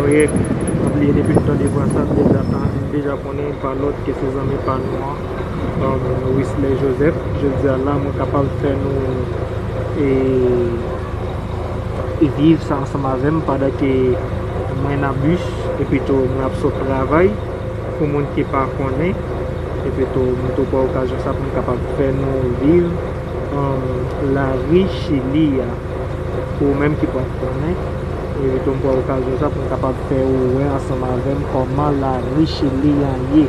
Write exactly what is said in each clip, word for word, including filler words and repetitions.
Wi, pa bliye depi nou tande vwa sa, nou deja tan, nou deja konnen pa lòt ke se zanmi pa nou an, um, Wisley Joseph. Jodi a la, mwen kapab fè nou e, e viv sa ansanm avè m pandan ke mwen nan bis, epi tou mwen ap sot travay. Pou moun ki pa konnen, epi tou, mwen tou pran okazyon sa pou m kapab fè nou viv, um, lari Chili a. Pou ou menm ki pa konnen, epi tou m pran okazyon sa pou m kapab fè ou wè ansanm avè m kòman lari Chili an ye.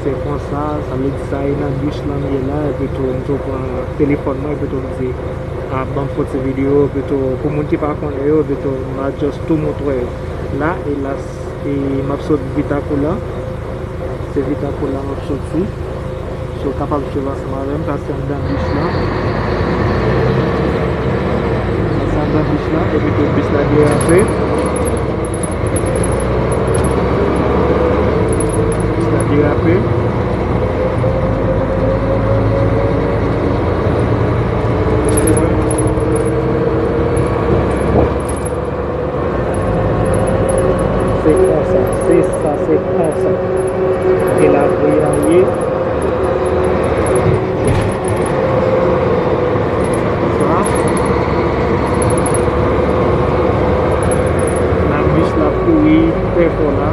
Se konsa, sa vle di sa e nan bis lan m ye la, epi tou m tou pran telefòn mwen, epi tou m di, a, ban m fè ti videyo, epi tou pou moun ki pa konnen yo, epi tou m a just tou montre yo. La, elas, e m ap sot Vitacura. Se Vitacura m ap soti. So, w kapab swiv ansanm avè m, sa se anndan bis lan. Sa se anndan bis lan, epi tou bis la derape. Bis la derape. Se konsa, se sa, se konsa ke lavi an ye. Sa. Nan bis la kouri trè fò la.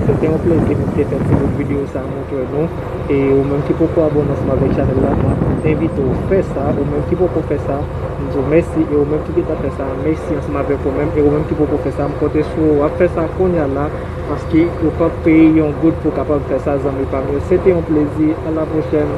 Se te yon plezi pou m te fè ti bout videyo sa a montre nou. E ou menm ki poko abòne ansanm avèk chanèl la, m ap envite w fè sa. Ou menm ki poko fè sa, m di w mèsi. E ou menm ki gentan fè sa, mèsi ansanm avèk ou menm. E ou menm ki poko fè sa, m konte sou ou. W ap fè sa kounye a la, paske ou p ap peye yon goud pou w kapab fè sa, zanmi pa m yo. Se te yon plezi. A la pwochèn.